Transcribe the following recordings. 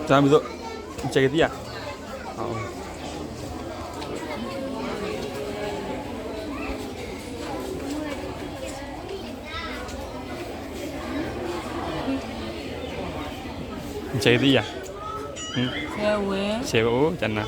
တၢ်မုၢ်သိး, နဆဲးက့ၤသံဧါ, နဆဲးက့ၤသံဧါ, ဆဲးဝဲအိၣ်ကနၤ န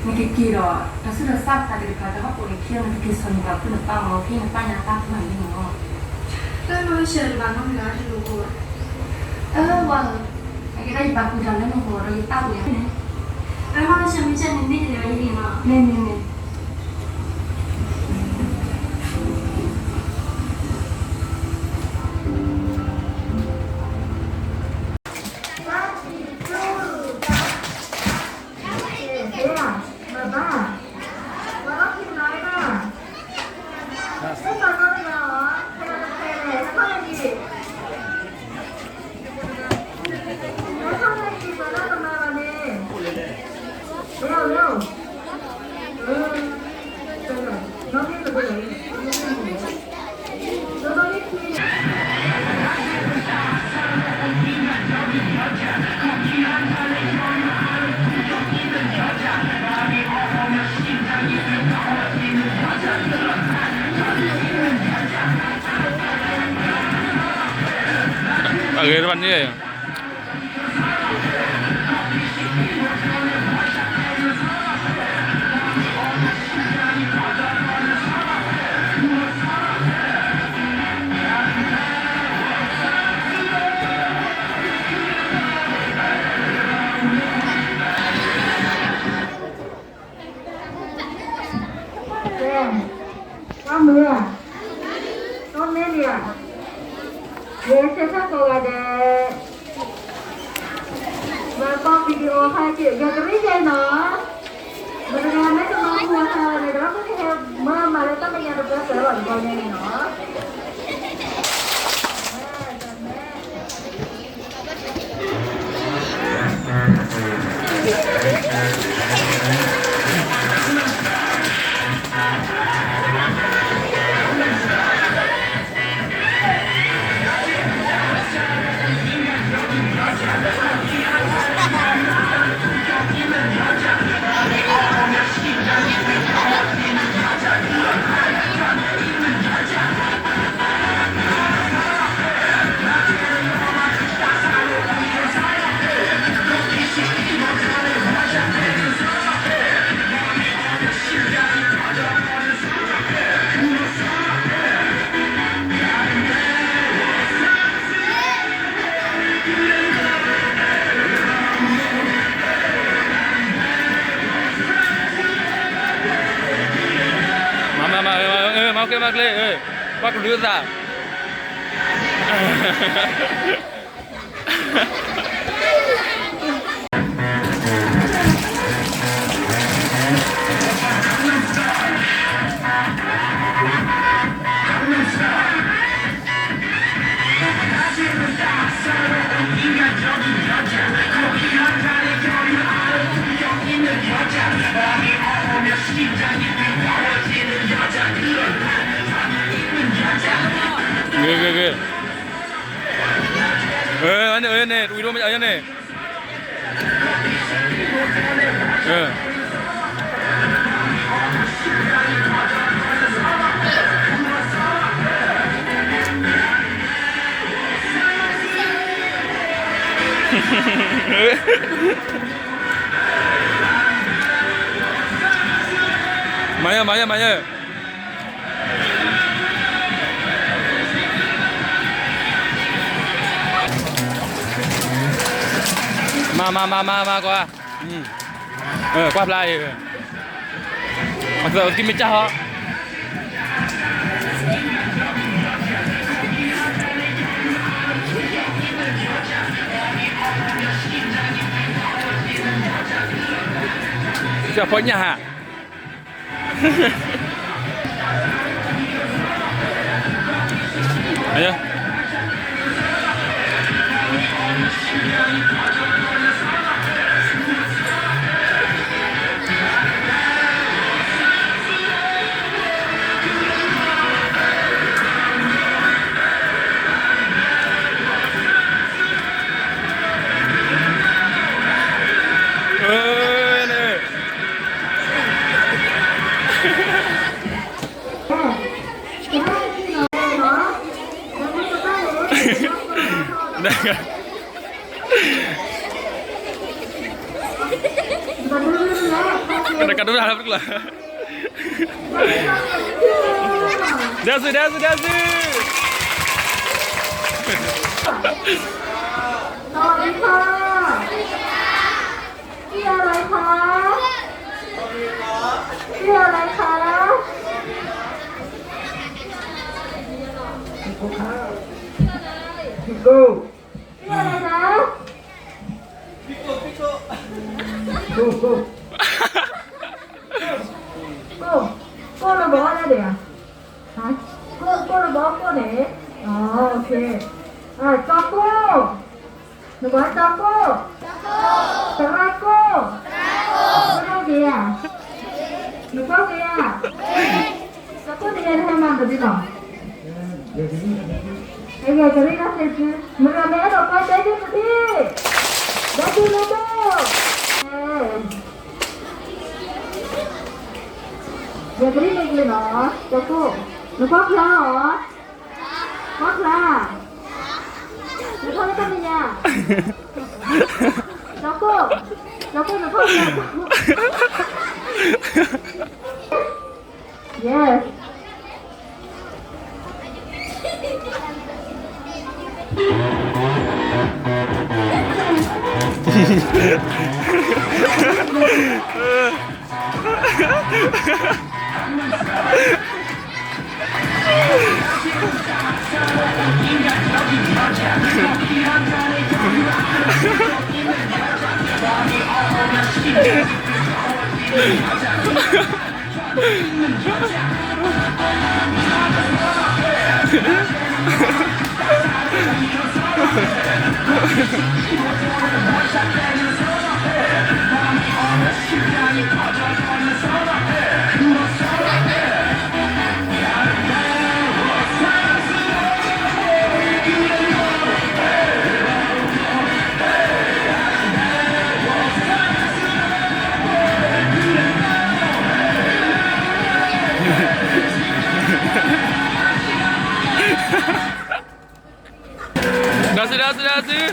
ကက့ၤဒီး တၢ်ဆူးတၢ်ဆါသးက့ၤတဖၣ်တဟီၣ်ခိၣ်န့ၣ် ခံနကက့ၤဆီၣ်န့ၢ်ပှၤဖုနပၢ်မီၢ် ဖဲနပၢ်ညါတၢ်ဖုမၤန့ၣ်မီၢ်, တၢ်မၤဝဲဆဲးတဘၣ်နီတဂၤတလိၣ်ဖိ, အၢ ဝါဧၢ, အကဲဒၣ်ယပာ်ဃုာ်တၢ်လၢနဂီၢ်ဒီးယတၢ်အိၣ်ယၤန့ၣ်, တၢ်မၤဝဲဆဲးမ့ၢ်ဆဲးန့ၣ် မ့ၢ်တလဲၤဝဲယဂ့ၤနီၤ, မ့ၢ်မ့ၢ်မ့ၢ် အဂ့ၤတဘၣ်န့ၣ် ကဲ, ကွၢ်မုာ်ဧါ, တိၢ်န့ၢ်လံဧါ, ယဆဲးဆၢကိးဂၤဒဲး, မၤကီၢ် video ဟဲက့ၤ ယကရံၣ်ယဲနီၤ, မတဂၤမ့ၢ်တမၤဟူအဟဲလီၤန့ၣ် ဒီးမ့ၢ်ကဟဲမၢမၤလၢတၢ်မဲာ်ညါတပၢၢ်စၢၤလီၤတဘျီညါန့ၣ်နီၤ. မၤမၤမၤ မၤကဲမၤကဲ ဘၣ်ကလုၢ်သး ဂ့ၤဂ့ၤဂ့ၤ, အၢ န့ၣ် အၢ န့ၣ် တဝံၤဒိၣ်မ့ၢ်အၢ န့ၣ် မၤယၤ မၤယၤ မၤယၤ, မၤ မၤ မၤ မၤ မၤ ကွၢ်, ကွၢ်ဖျါအံၤ, အသးကမ့ၢ်ကၢ်ဟီ, ကၢ်ဖီညၣ်ဟါ အယါ, တကးဒိၣ်တၢ်လၢပတကျၢၤ ဒဲစု ဒဲစု ဒဲစု สวัสดีค่ะ ชื่ออะไรคะ ชื่ออะไรคะ พี่โก้ ชื่ออะไรนะ พี่โก้ พี่โก้ โก้ โก้ ကိုကိုလို့ပေါ့နော်တရားဟမ်ကိုကိုလို့ပေါ့ကိုနဲ့အော်โอเคအဲကကိုနကွာကကိုတရကိုတရကိုနကောကေယနကောကေယကကိုနေရာမှာမသိတော့ အဲကရင်းကသေမရမဲတော့ကတဲတူတတိဘဲတူလို့တော့အဲ ယကရံၣ်န့ၣ်က့ၤနီၤ ကကိၣ် နခီဖျါအီၤ ခီဖျါ နခီဖျါတမံၤညါ ကကိၣ် ကကိၣ် နခီဖျါ Yes.ဒါစုဒါစုဒါစု ဘ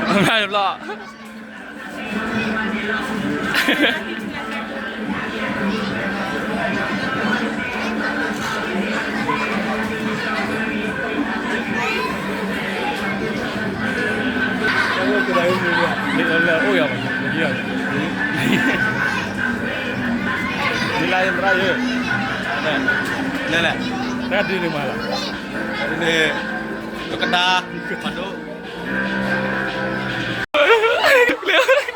ျီ အိၣ်ယၤဘၣ် ဒ်လါယမရယဲ လဲၣ်လဲၣ် တၢ်ဒ်န့ၣ်မးလီၤ န့ၣ် ပကဒါ ဖးဒိၣ် ကၠီကၠီကၠီကၠီ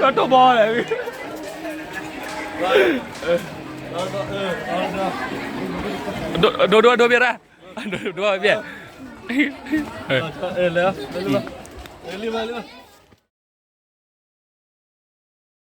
တိၢ်ဘီလဲၣ် ဒိၣ်ဒိၣ်ဒိၣ်ဘၣ်ရၣ်, ဒိၣ်ဒိၣ်ဘၣ်, လၢ